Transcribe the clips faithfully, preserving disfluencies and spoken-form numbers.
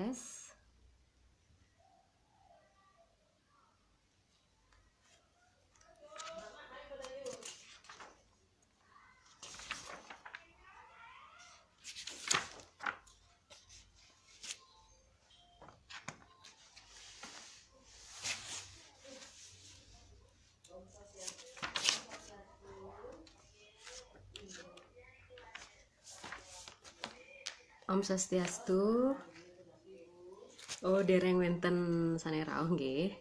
Tes. Om Swastiastu. Oh, dereng wenten sane rauh nggih.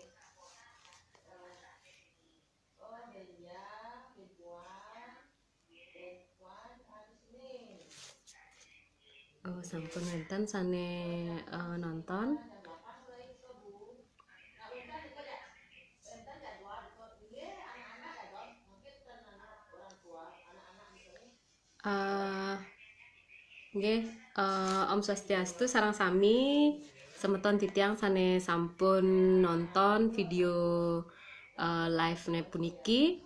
Oh, sampun wenten sane, eh, nonton. Eh, nggih, eh, Om Swastiastu sareng sami semeton titiang sane sampun nonton video, eh, live-ne puniki.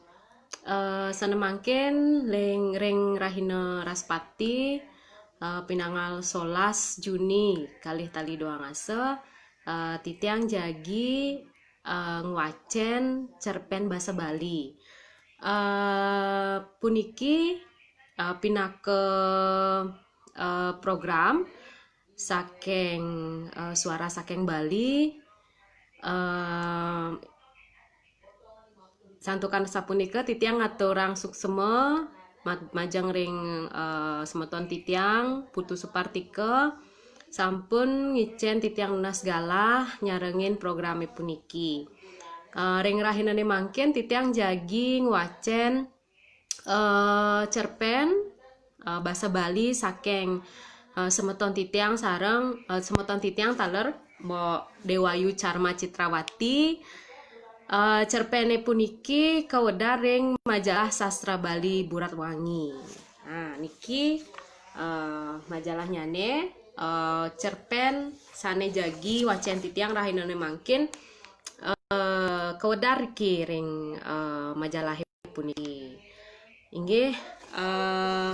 Eh, sane mangkin ring, ring rahina Raspati, eh, pinanggal solas Juni kalih tali dua ngasa, eh, titiang jagi, eh, ngwacen cerpen basa Bali. Eh, puniki, eh, pinaka, eh, program saking, eh, Suara Saking Bali. Eh, santukan sapunika titiang ngaturang suksema ma-, majeng ring, eh, semeton titiang Putu Supartika sampun ngicen titiang nunas galah nyarengin programe puniki. Eh, ring rahinane mangkin titiang jagi ngwacen, eh, cerpen, eh, basa Bali saking, eh, semeton titiang sareng, eh, semeton titiang taler Mbok Dewayu Charma Citrawati. Eh, cerpene puniki kawedar ring majalah Sastra Bali Buratwangi. Nah, niki, eh, majalahnyane, eh, cerpen sane jagi wacen titiang rahinane mangkin, eh, kawedar riki ring, eh, majalah puniki. Inggih, eh,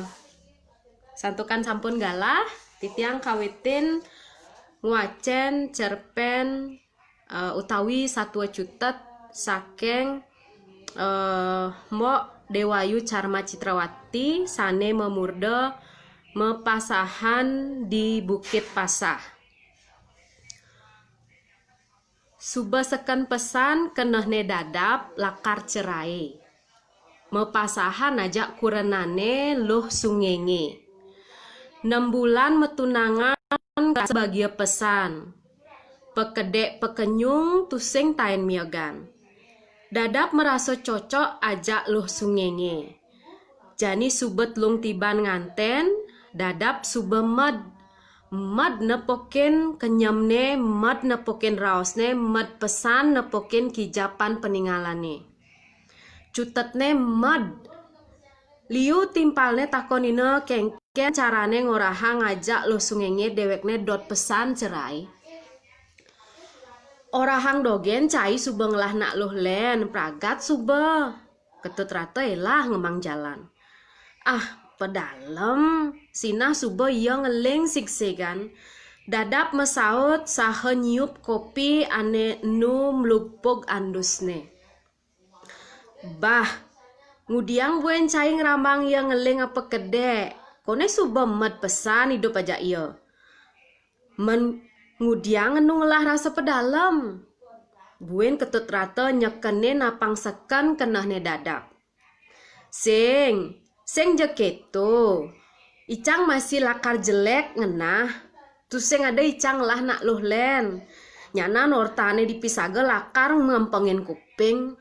santukan sampun galah, titiang kawitin ngwacen cerpen, eh, utawi satua cutet saking, eh, Mbok Dewayu Charma Citrawati sane mamurda Mepasahan di Bukit Pasah. Suba seken pesan kenehne dadap lakar cerai. Mepasahan ajak kurenane Luh Sungenge. Nem bulan matunangan sebagia pesan. Pekedek pekenyung tusing taen miegan. Dadap marasa cocok ajak Luh Sungenge. Jani suba telung tiban nganten, dadap suba med. Med nepukin kenyemne, med nepukin raosne, med pesan nepukin kijapan peningalane. Cutetne med. Liu timpalne takonina kengken carane ngorahang ajak Luh Sungenge dewekne dot pesan cerai. Orahang dogen cai suba ngelah nak luh len, pragat suba. Ketut Rata elah ngemaang jalan. Ah, pedalem, sinah suba ia ngeling sigsigan, dadap masaut saha nyiup kopi ane enu mlupug andusne. Bah, ngudiang buin cai ngrambang ia ngeling apa kedek, kone suba med pesan idup ajak ia. Men ngudiang enu ngelah rasa pedalem. Buin Ketut Rata nyekenin napang seken kenehne dadap. Sing, sing ja keto. Icang masih lakar jelek ngenah. Tusing ada icang ngelah nak luh len. Nyanan ortane dipisaga lakar ngempengin kuping.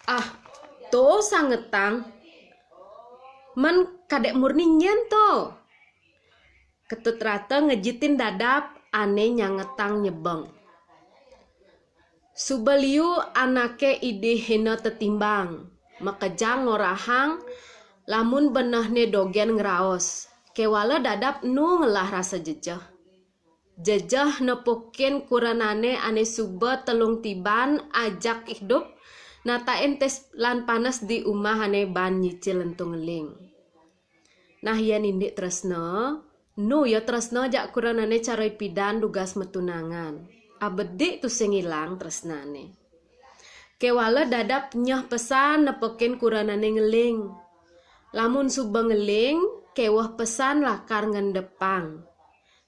Ah, to sangetang. Men kadek murni nyen to. Ketut Rata ngejitin dadap ane nyangetang nyebeng. Suba liu anake idih hina tetimbang, makejang ngorahang lamun benehne dogen ngraos, kewala dadap enu ngelah rasa jejeh. Jejeh nepukin kurenane ane suba telung tiban ajak idup, nataen tes lan panes di umah ane ban nyicil entung eling. Nah, yen indik tresna, Nu ya tresna jak kurenané cara ipidan dugas matunangan. Abedik tusing ilang tresnané. Kéwala Dadap nyeh pesan nepukin kurenané ngeling. Lamun suba ngeling, kéweh pesan lakar ngendepang.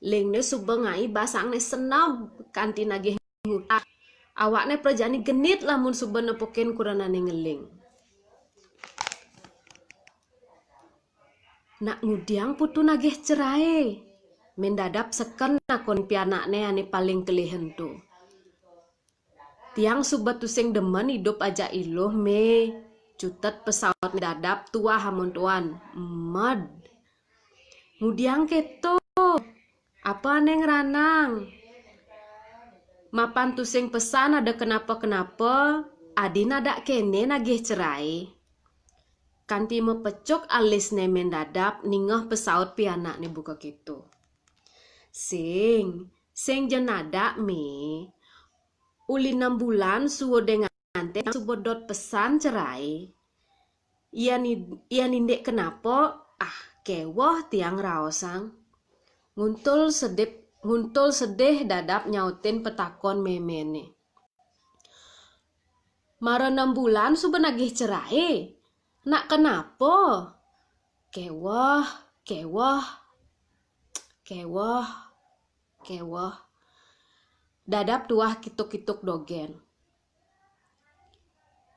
Lingné suba ngai basangné seneb kanti nagih ngutah. Awakné prajani genit lamun suba nepukin kurenané ngeling. Nak ngudiang Putu nagih cerai? Mén Dadap seken nakon pianakné ané paling kelih ento. Tiang suba tusing demen idup ajak Iluh, Mé, cutet pesaut Dadap tuah amun tuan. Med. Ngudiang kéto? Apa ané ngranang? Mapan tusing pesan ada kenapa-kenapa, adi nadak kéné nagih cerai. Kanti mapecuk alisné Mén Dadap ningeh pesaut pianakné buka kéto. Sing, sing ja nadak, Mé. Uli nem bulan suud dé nganten suba dot pesan cerai. Yan id-, yan indik kenapa, ah, kéweh tiang raosang. Nguntul sedih, nguntul sedih Dadap nyautin petakon méméné. Mara nem bulan suba nagih cerai. Nak kenapa? Kéweh, kéweh, kéweh, kéweh. Dadap tuah kituk-kituk dogén.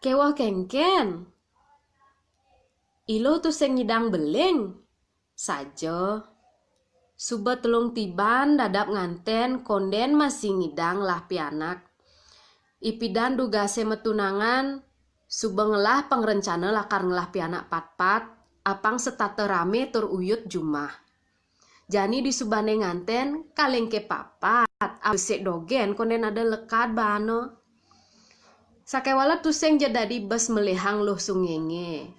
Kéweh kéngkén? Iluh tusing ngidang beling? Saja. Suba telung tiban Dadap nganten, kondén masih ngidang ngelah pianak. Ipidan dugasé matunangan, suba ngelah pangrencana lakar ngelah pianak patpat, apang setata ramé tur uyut jumah. Jani disubané nganten, kalingké papat, abesik dogén kondén ada lekad baana. Sakéwala tusing ja dadi bes melihang Luh Sungéngé.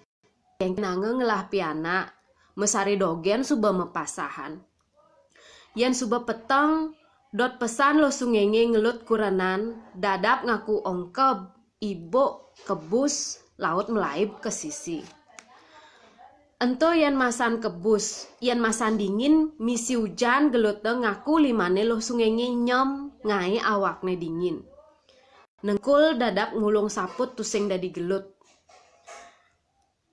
Kéngkén anga ngelah pianak, masari dogén suba mapasahan. Yén suba peteng, dot pesan Luh Sungéngé ngelut kurenan, Dadap ngaku ongkeb, ibuk, kebus, laut melaib ka sisi. Ento yén masan kebus, yén masan dingin, misi ujan, gelutné ngaku limané Luh Sungéngé nyem, ngaé awakné dingin. Nengkul Dadap ngulung saput tusing dadi gelut.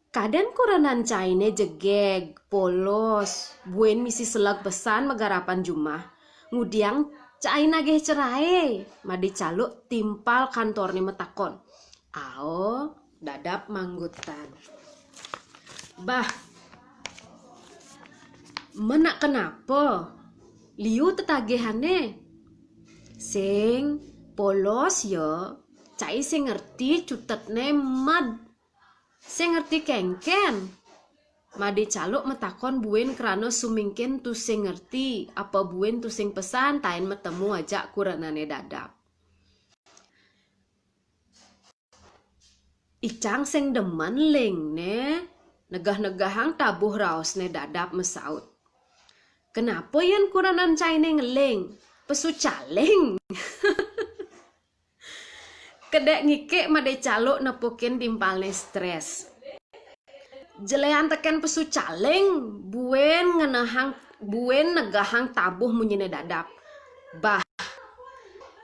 Kadén kurenan cainé jegég, polos, buin misi seleg pesan magarapan jumah. Ngudiang cai nagih cerai? Madé Caluk timpal kantorné matakon. Ao, Dadap manggutan. Bah, mén nak kenapa? Liu tetagihané. Sing, polos ya, cai sing ngerti cutetné med. Sing ngerti kéngkén? Madé Caluk matakon buin krana sumingkin tusing ngerti, apa buin tusing pesan taén matemu ajak kurenané Dadap. Icang sing demen Ling né, negah-negahang tabuh raosné Dadap masaut. Kenapa yén kurenan cainé ngeling? Pesu caling. Kedék ngikik Madé Caluk nepukin timpalné strés. Jeléan tekén pesu caling, buin ngenehang, buin negahang tabuh munyiné Dadap. Bah,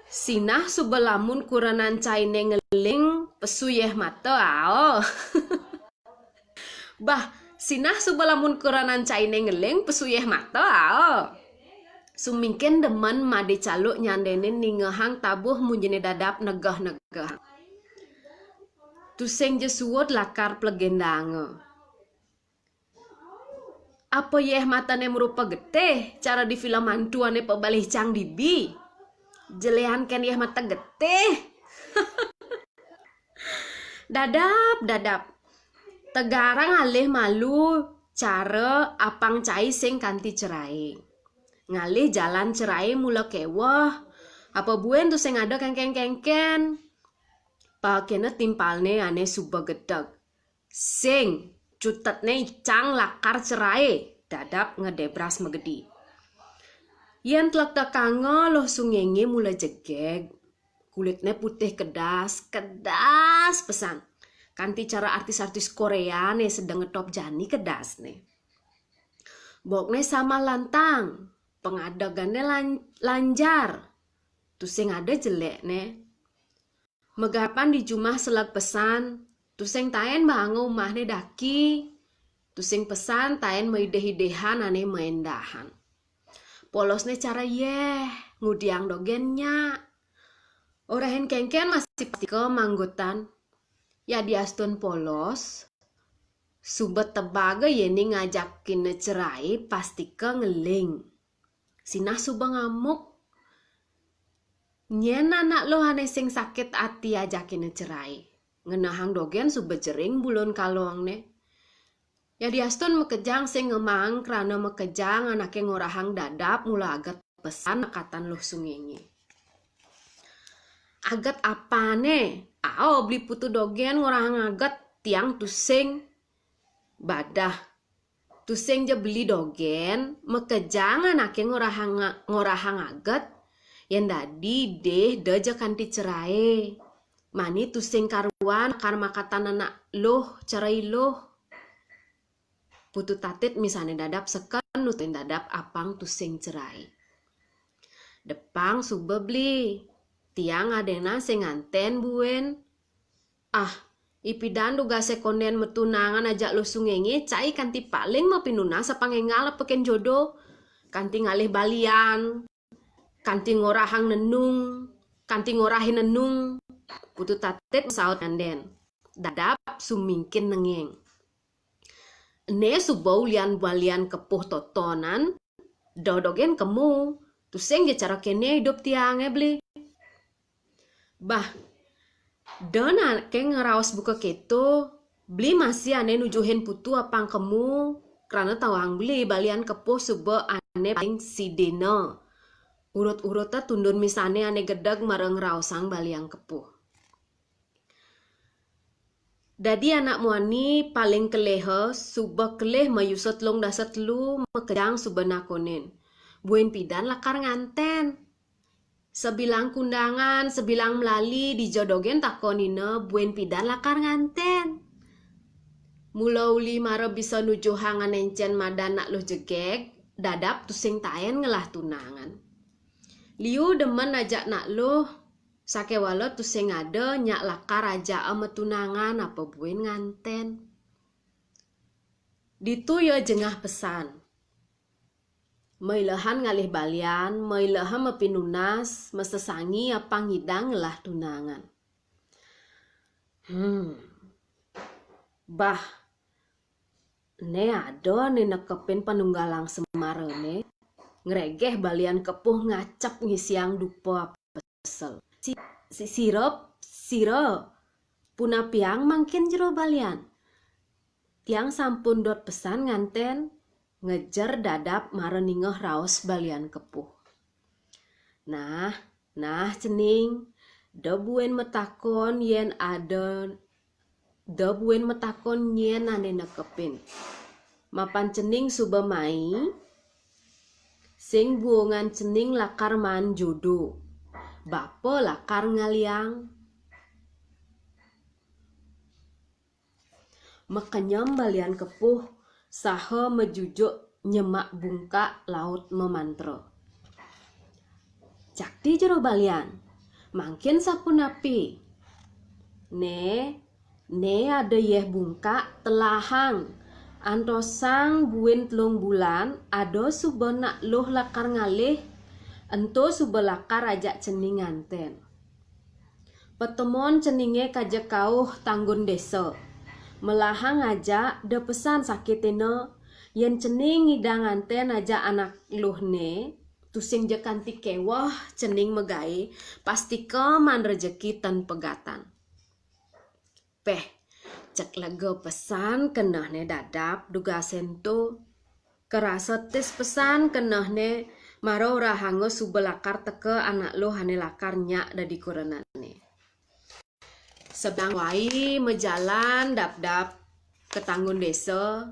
sinah suba lamun kurenan cainé ngeling, pesu yéh mata, ao. Bah, sinah suba lamun kurenan cainé ngeling, pesu yéh mata, ao. Sumingkin demen Madé Caluk nyandénin ningehang tabuh munyiné Dadap negeh-negehang. Tusing ja suud lakar plegéndanga. Apa yéh matané marupa getih, cara di film hantu ané pabalih cang dibi? Jeléan kén yéh mata getih. Dadap, Dadap. Tegarang alih malu cara apang cai sing kanti cerai. Ngalih jalan cerai mula kéweh. Apa buin tusing ada kéngkén-kéngkén? Pakéna timpalné ané suba gedeg. Sing, cutetné icang lakar cerai, Dadap ngedébras magedi. Yén tlektekanga Luh Sungéngé mula jegég, kulitné putih kedas, kedas pesan. Kanti cara artis-artis Koréa né sedeng ngetop jani kedasné. Bokné sama lantang, pengadegané lan-, lanjar. Tusing ada jelékné. Megapan di jumah selag pesan, tusing taén baanga umahné daki, tusing pesan taén maidih-idihan ané maéndahan. Polosné cara yéh, ngudiang dogén nyak. Orahin kénkén masih pastika manggutan. Yadiastun polos, suba tebaga yéning ngajakina cerai pastika ngeling. Sinah suba ngamuk. Nyén anak luh ané sing sakit ati ajakina cerai. Ngenehang dogén suba jering bulun kalongné. Yadiastun makejang sing ngemaang krana makejang anaké ngorahang dadap mula aget pesan makatan luh sungéngé. Aget apané? Ao beli putu dogén ngorahang aget, tiang tusing badah. Tusing ja beli dogén, makejang anaké ngorahang, ngorahang aget, yén dadi dih da ja kanti cerai. Mani tusing karuan lakar makatan anak luh, cerai luh. Putu Tatit misané dadap seken nutin dadap apang tusing cerai. Depang suba beli. Tiang adénan sing ngantén buin. Ah, ipidan dugasé kondén matunangan ajak luh sungéngé cai kanti paling mapinunas apang énggal apa kén jodo. Kanti ngalih balian, kanti ngorahang nenung, kanti ngorahin nenung. Putu Tatit masaut ngandén. Dadap sumingkin nengéng. Ené suba ulian balian kepuh totonan, da dogén kemu, tusing ja cara kéné idup tiangé beli. Bah, da anaké ngraos buka kéto, beli masih ané nujuhin putu apang kemu, krana tawang beli balian kepuh suba ané paling sidina. Urut-uruta tundun misané ané gedeg mara ngraosang balian kepuh. Dadi anak muani paling keliha, suba kelih mayusa telung dasa telu, makejang suba nakonin. Buin pidan lakar ngantén? Sabilang kundangan, sabilang melali, dija dogén takonina, buin pidan lakar ngantén? Mula uli mara bisa nujuhang ané encén madan nak luh jegég, dadap tusing taén ngelah tunangan. Liu demen ajak nak luh, sakéwala tusing ada nyak lakar ajaka matunangan apa buin ngantén. Ditu ia jengah pesan. Mailehan ngalih balian, mailehan mapinunas, masesangi apang ngidang ngelah tunangan. Hmm. Bah, né ada né nekepin panunggalang semarané, ngregeh balian kepuh ngacep ngisiang dupa apa pesel. Si, si, sira, sira, punapiang mangkin jero balian? Tiang sampun dot pesan ngantén, ngejer dadap mara ningeh raos balian kepuh. Nah, nah, cening, da buin matakon yén ada, da buin matakon nyén ané nekepin. Mapan cening suba mai, sing buungan cening lakar maan jodo. Bapa lakar ngaliang. Makenyem balian kepuh, saha majujuk nyemak bungkak laut mamantra. Cakti jero balian, mangkin sapunapi? Né, né ada yéh bungkak telahang, antosang buin telung bulan, ada suba nak luh lakar ngalih, ento suba lakar ajak cening ngantén. Patemon ceningé kaja kauh tanggun désa. Melahang ajak da pesan sakitina, yén cening ngidang ngantén ajak anak luhné, tusing ja kanti kéweh cening magaé, pastika maan rejeki tan pegatan. Péh, cek lega pesan kenehné dadap dugasé ento. Karasa tis pesan kenehné mara orahanga suba lakar teka anak luh ané lakar nyak dadi kurenané. Sebilang wai majalan dapdap ka tanggun désa,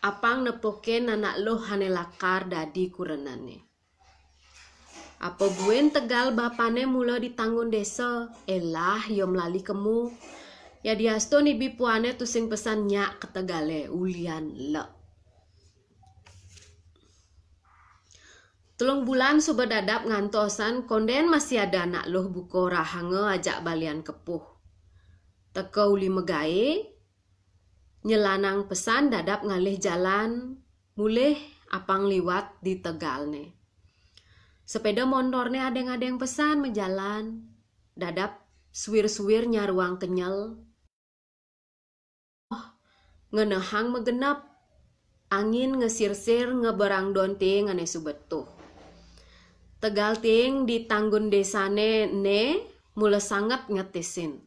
apang nepukin anak luh ané lakar dadi kurenané. Apa buin tegal bapané mula di tanggun désa, élah ia melali kemu. Yadiastun ibi puané tusing pesan nyak ka tegalé, ulian lek. Telung bulan suba Dadap ngantosan konden masih ada anak luh buka rahanga ajak balian kepuh. Teka uli magaé, nyelanang pesan Dadap ngalih jalan, mulih apang liwat di tegalné. Sepéda montorné adéng-adéng pesan majalan. Dadap suwir-suwir nyaruang kenyel. Ngenehang magenep. Angin ngesirsir ngeberang don tiing ané suba tuh. Tegal tiing di tanggun désané né mula sanget ngetisin.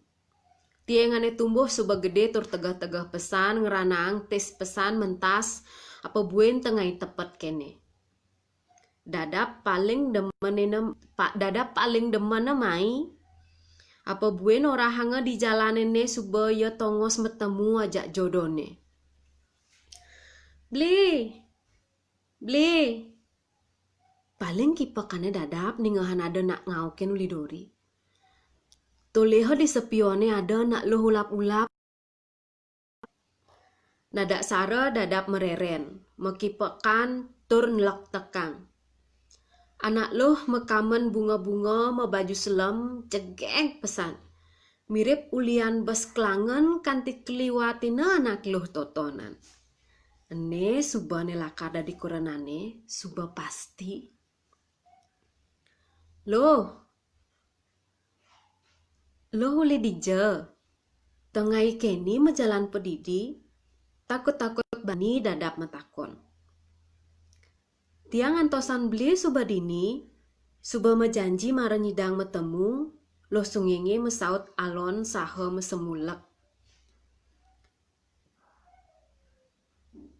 Tiing ané tumbuh suba gedé tur tegeh-tegeh pesan ngranaang tis pesan mentas apa buin tengai tepet kéné. Dadap paling demenina, pa, Dadap paling demenina mai. Apa buin orahanga di jalané né suba ia tongos matemu ajak jodoné. Bli, Bli. Paling kipekané Dadap ningehang ada nak ngaukin uli duri. Toléha di sepioné ada nak luh ulap-ulap. Nadak sara Dadap mareren, makipekan tur nlektekang. Anak luh makamen bunga-bunga mabaju selem jegég pesan. Mirip ulian bes klangen kanti keliwatina anak luh totonan. Ené suba né lakar dadi kurenané, suba pasti. Luh, Luh uli dija? Tengai kéné majalan padidi, takut-takut bani Dadap matakon. Tiang antosan Bli suba dini, suba majanji mara nyidang matemu, Luh Sungéngé masaut alon saha masemulek.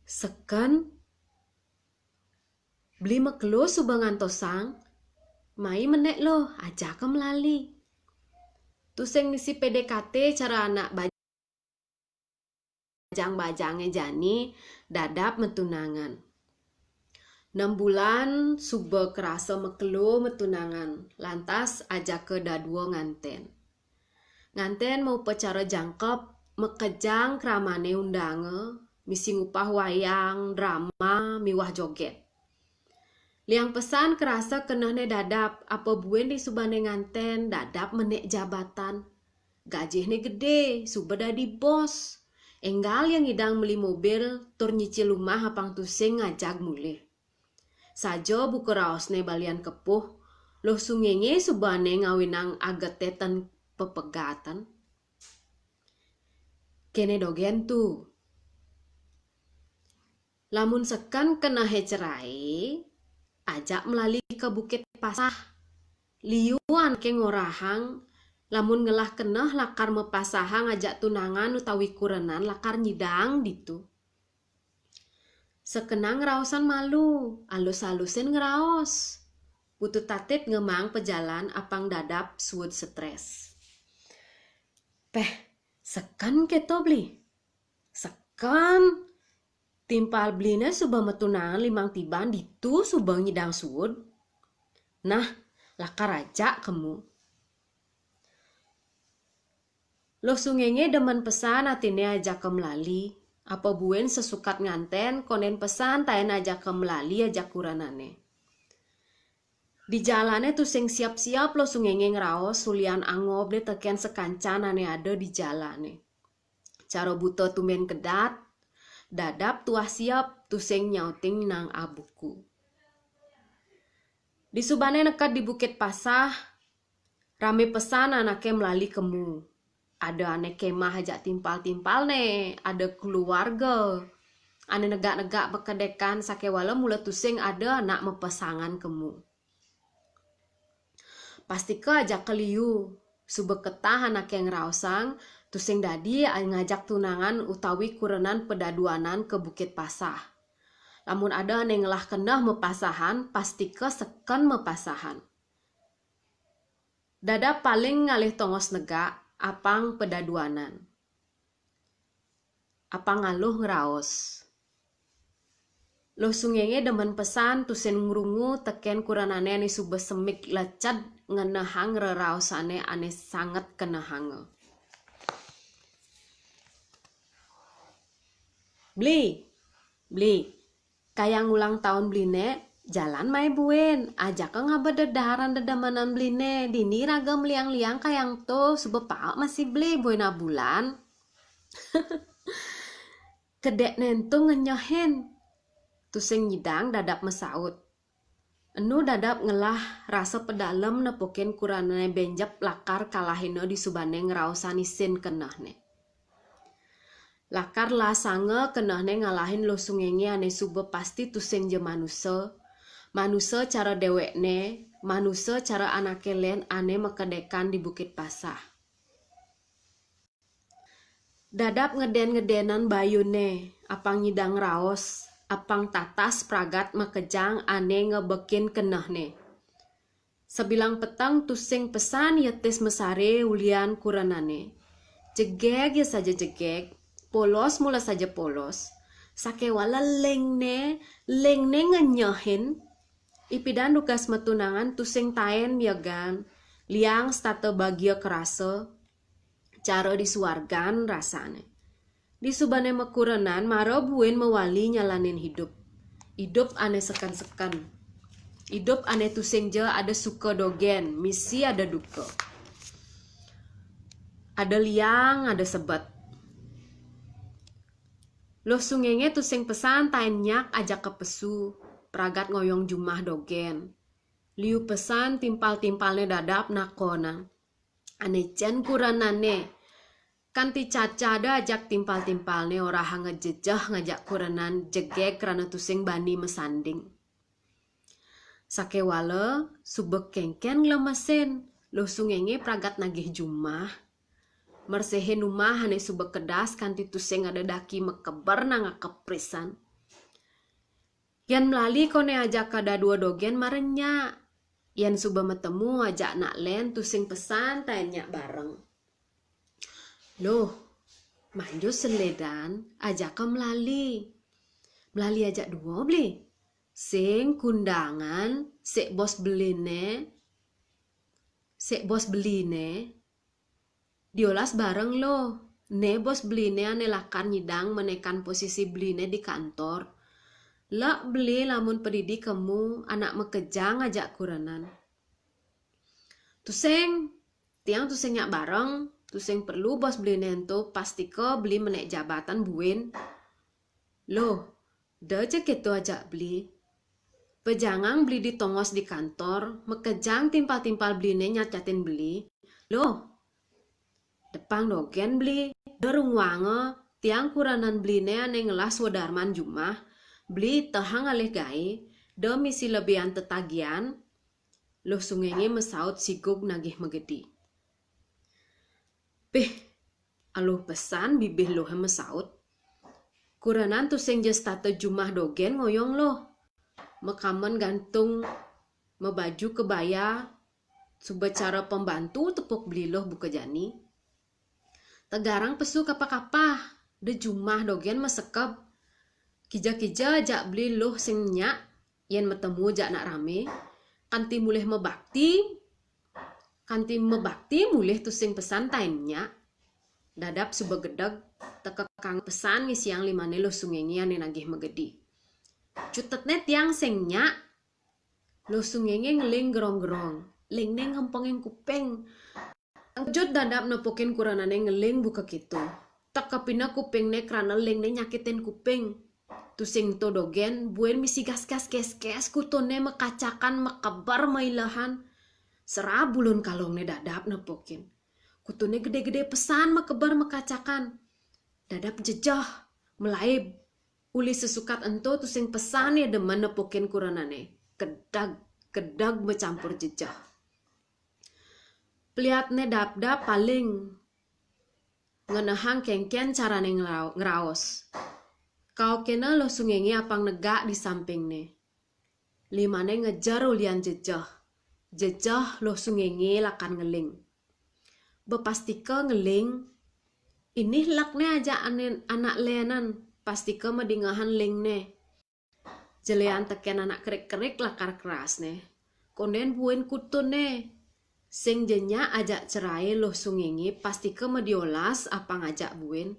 Seken, Bli makelo suba ngantosang, mai menék luh, ajaka melali. Tusing misi P D K T cara anak bajang-bajangé jani Dadap matunangan. Nem bulan suba krasa makelo matunangan, lantas ajaka dadua ngantén. Ngantén maupacara jangkep, makejang kramané undanga, misi ngupah wayang, drama, miwah jogét. Liang pesan krasa kenehné Dadap, apa buin di subané ngantén, Dadap menék jabatan. Gajihné gedé, suba dadi bos. Énggal ia ngidang meli mobil, tur nyicil umah apang tusing ngajag mulih. Saja buka raosné balian kepuh, Luh Sungéngé subané ngawinang ageté ten pepegatan. Kéné dogén tu. Lamun seken kenehé cerai, ajak melali ka Bukit Pasah. Liu anaké ngorahang, lamun ngelah keneh lakar mapasahang ajak tunangan utawi kurenan lakar nyidang ditu. Sekenang ngraosan malu, alus-alusin ngraos. Putu Tatit ngemaang pajalan apang Dadap suud strés. Péh, seken kéto, Bli. Seken. Timpal Bliné suba matunangan limang tiban ditu suba nyidang suud. Nah, lakar ajak kemu. Luh Sungéngé demen pesan atiné ajaka melali, apa buin sesukat ngantén, kondén pesan taén ajaka melali ajak kurenané. Di jalané tusing siap-siap Luh Sungéngé ngraos ulian angobné tekén sakancan ané ada di jalané. Cara buta tumbén kedat, Dadap tuah siap tusing nyauting nang abuku. Di subané neked di Bukit Pasah, ramé pesan anaké melali kemu. Ada ané kémah ajak timpal-timpalné, ada keluarga. Ané negak-negak makedékan sakéwala mula tusing ada anak mapasangan kemu. Pastika ajaka liu, suba ketah anaké ngraosang, tusing dadi ngajak tunangan utawi kurenan padaduanan ka Bukit Pasah. Lamun ada ané ngelah keneh mapasahan, pastika seken mapasahan. Dadap paling ngalih tongos negak, apang padaduanan. Apang aluh ngraos. Luh Sungéngé demen pesan tusing ngrungu tekén kurenané ané suba semik leced ngenehang reraosané ané sanget kenehanga. Bli, Bli, kayang ulang taun Bliné, Jalan mai buin, ajaka ngaba dedaharan dedemenan beliné, dini raga meliang-liang kayang to, suba paek masih beli buin abulan. Kedekné ento ngenyehin. Tusing nyidang dadap masaut. Enu dadap ngelah rasa pedalem nepukin kuranané benjep lakar kalahina disubané ngraosan isin kenehné. Lakar lasanga kenehné ngalahin Luh Sungenge ané suba pasti tusing ja manusa, manusa cara dewekné, manusa cara anaké lén ané makedekan di Bukit Pasah. Dadap ngeden-ngedenan bayuné, apang nyidang raos, apang tatas pragat makejang ané ngebekin kenehné. Sabilang peteng tusing pesan yetis masaré ulian kurenané. Jegeg ya saja jegeg, polos mula saja polos. Sakéwala lingné, lingné ngenyehin. Ipidan dugas matunangan tusing taen miegan, liang setata bagia kerasa, cara di suargan rasané. Disubané makurenan mara buin mawali nyalanin idup. Idup ané seken-seken. Idup ané tusing ja ada suka dogén, misi ada duka. Ada liang, ada sebet. Luh Sungenge tusing pesan taen nyak ajaka pesu, pragat ngoyong jumah dogén. Liu pesan timpal-timpalné dadap nakonang. Ané cen kurenané. Kanti cacada ajak timpal-timpalné orahanga jejeh ngajak kurenan jegeg krana tusing bani masanding. Sakéwala, suba kénkén nglemesin, Luh Sungenge pragat nagih jumah. Mersihin umah ané suba kedas kanti tusing ada daki makeber nangak keprisan. Yén melali koné ajaka dadua dogén mara nyak. Yén suba matemu ajak anak lén tusing pesan taen nyak bareng. Luh, manjus seledan ajaka melali. Melali ajak dua beli. Sing kundangan, sik bos beliné, sik bos beliné, diolas bareng Luh. Né bos beliné ané lakar nyidang menekan posisi beliné di kantor. Lek beli lamun padidi kemu anak makejang ajak kurenan. Tusing, tiang tusing nyak bareng, tusing perlu bos beliné ento pastika beli menek jabatan buin. Luh, da ja kéto ajak beli. Pejangang beli di tongos di kantor, makejang timpal-timpal beliné nyacatin beli. Luh, depang dogén beli, da runguanga, tiang kurenan beliné ané ngelah swadarman jumah, beli itehang alih gaé, da misi lebihan tetagihan. Luh Sungenge masaut sigug nagih magedi. Pih, aluh pesan bibih Luhé masaut. Kurenan tusing ja setata jumah dogén ngoyong Luh. Makamen gantung, mabaju kebaya, suba cara pembantu tepuk beli Luh buka jani. Tegarang pesu kapah-kapah, da jumah dogén masekeb. Kija-kija ajak beli Luh sing nyak, yén matemu ajak anak ramé, kanti mulih mabakti, kanti mabakti mulih tusing pesan taen nyak. Dadap suba gedeg, teka kang pesan ngisiang limané Luh Sungenge ané nagih magedi. Cutetné tiang sing nyak, Luh Sungenge ngeling gerong-gerong, lingné ngempengin kuping. Tengkejut dadap nepukin kurenané ngeling buka kéto. Tekepina kupingné krana lingné nyakitin kuping. Tusing ento dogén, buin misi gas-gas keskes, kutuné makacakan, makeber mailehan. Serab bulun kalungné dadap nepukin. Kutuné gedé-gedé pesan makeber makacakan. Dadap jejeh, melaib. Uli sesukat ento tusing pesan ya demen nepukin kurenané. Gedeg, gedeg macampur jejeh. Peliatné dapdap paling ngenehang kénkén carané ngrao-, ngraos. Kaukina Luh Sungenge apang negak di sampingné. Limané ngejer ulian jejeh. Jejeh Luh Sungenge lakar ngeling. Bepastika ngeling. Inih lekné ajak ané-, anak lénan, pastika madingehan lingné. Jeléan tekén anak kerik-kerik lakar kerasné. Kondén buin kutuné. Sing ja nyak ajak ceraé Luh Sungenge pastika madiolas apang ajak buin.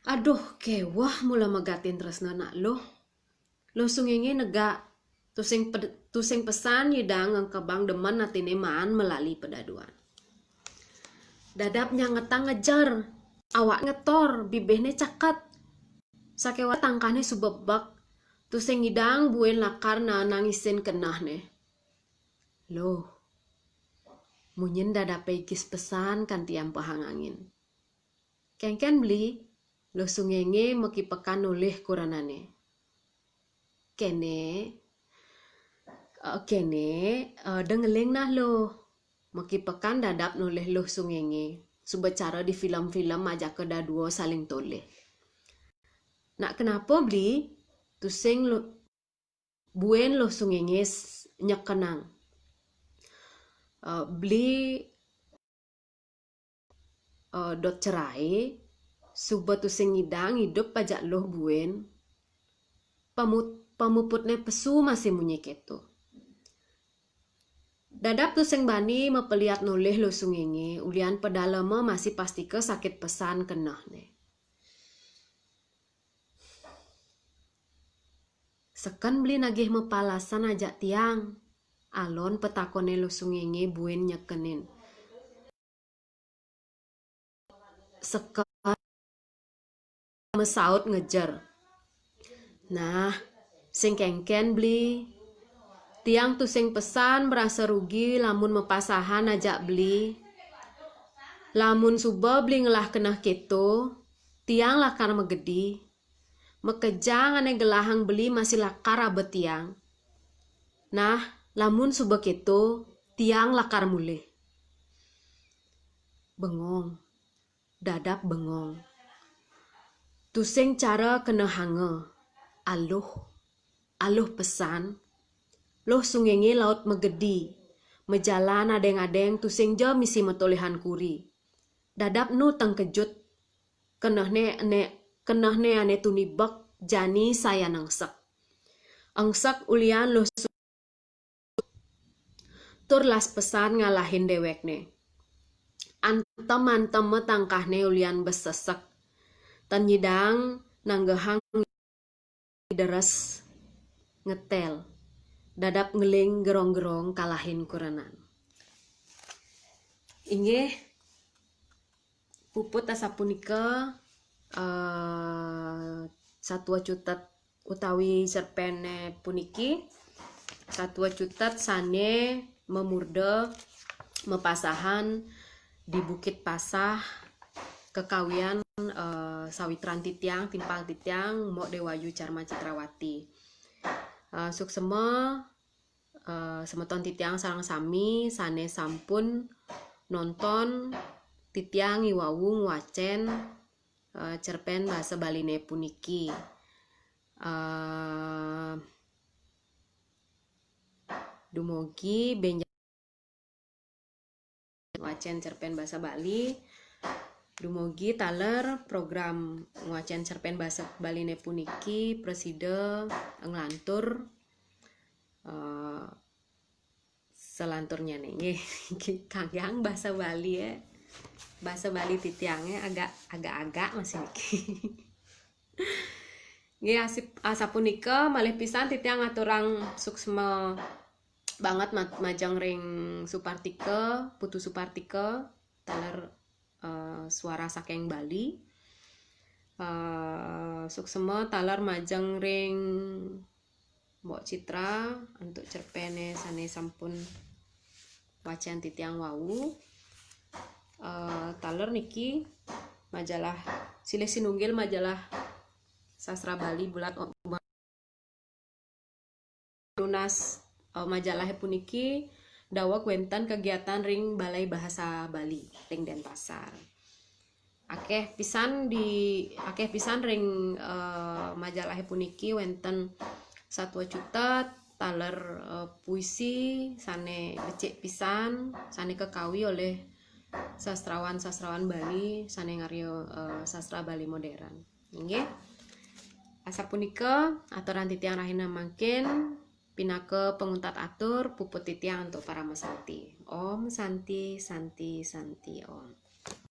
Aduh, kéweh mula megatin tresna nak Luh. Luh Sungenge negak. Tusing pe-, tusing pesan nyidang ngengkebang demen atine maan melali pedaduan. Dadap nyangetang ngejer, awak ngetor, bibihne ceket. Sakewa tangkahne subebek, tusing nyidang buin lakar na-, nangisin kenehne. Loh, munyin dadape igis pesan kanti ampehang angin. Kengken beli, Luh Sungenge makipekan nolih kurenane. Kene, eh, kene, eh, dengeling nah Luh. Makipekan dadap nolih Luh Sungenge. Suba cara di film-film ajaka dadua saling tolih. Nak kenapa beli? Tusing Luh, buin Luh Sungenge s-, nyekenang. Eh, beli, eh, dot cerai, suba tusing nyidang idup pajak Luh buin. Pamut-, pamuputne pesu masih munyi keto. Dadap tusing bani mapeliat nolih Luh Sungenge, ulian pedalema masih pastika sakit pesan kenehne. Seken beli nagih mapalasan ajak tiang? Alon patakone Luh Sungenge buin nyekenin. Seken masaut ngejer. Nah, sing kengken beli. Tiang tusing pesan merasa rugi lamun mapasahan ajak beli. Lamun suba beli ngelah keneh keto, tiang lakar magedi. Makejang ane gelahang beli masih lakar aba tiang. Nah, lamun suba keto, tiang lakar mulih. Bengong. Dadap bengong. Tusing cara kenehanga. Aluh. Aluh pesan. Luh Sungenge laut magedi. Majalan adeng-adeng tusing ja misi matolihan kuri. Dadap nu tengkejut. Kenehne ene, kenehne ane tuni bek jani sayan engsek. Engsek ulian Luh Su-, tur las pesan ngalahin dewekne. Antem-anteme tangkahne ulian besesek. Tan nyidang nanggehang deres ngetel. Dadap ngeling gerong-gerong kalahin kurenan. Inggih, puput asapunika, eh, satua cutet utawi cerpene puniki, satua cutet sane mamurda mapasahan di Bukit Pasah, kekawian, eh, sawitran titiang, timpal titiang, Mok Dewayu Carma Citrawati. Eh, suksema, eh, semeton titiang sareng sami sane sampun nonton titiang iwau ngwacen, eh, cerpen basa Baline puniki. Eh, dumugi benja-, ngwacen cerpen basa Bali. Dumugi taler program ngwacen cerpen basa Baline puniki prasida nglantur, eh, selanturnyane nggih. Kanggiang basa Bali ya. Basa Bali titiange agak, agak-agak masih niki. Nggih, asip-, asapunika malih pisan titiang ngaturang suksma banget ma-, majeng ring Supartika, Putu Supartika, taler, eh, suara saking Bali. Eh, suksma taler majeng ring Mbok Citra antuk cerpene sane sampun wacan titiang wau. Eh, taler niki majalah, silih sinunggil majalah Sastra Bali Bulat o-, nunas, eh, majalah puniki daweg wenten kegiatan ring Balai Bahasa Bali ring Denpasar. Akeh pisan di, akeh pisan ring, eh, majalah puniki wenten satua cutet, taler, eh, puisi sane becik pisan, sane kekawi olih sastrawan-sastrawan Bali sane ngarya, eh, sastra Bali modern. Inggih. Asapunika aturan titiang rahina mangkin, pinaka panguntat atur, puput titiang antuk parama santi. Om Santi, Santi, Santi, Om.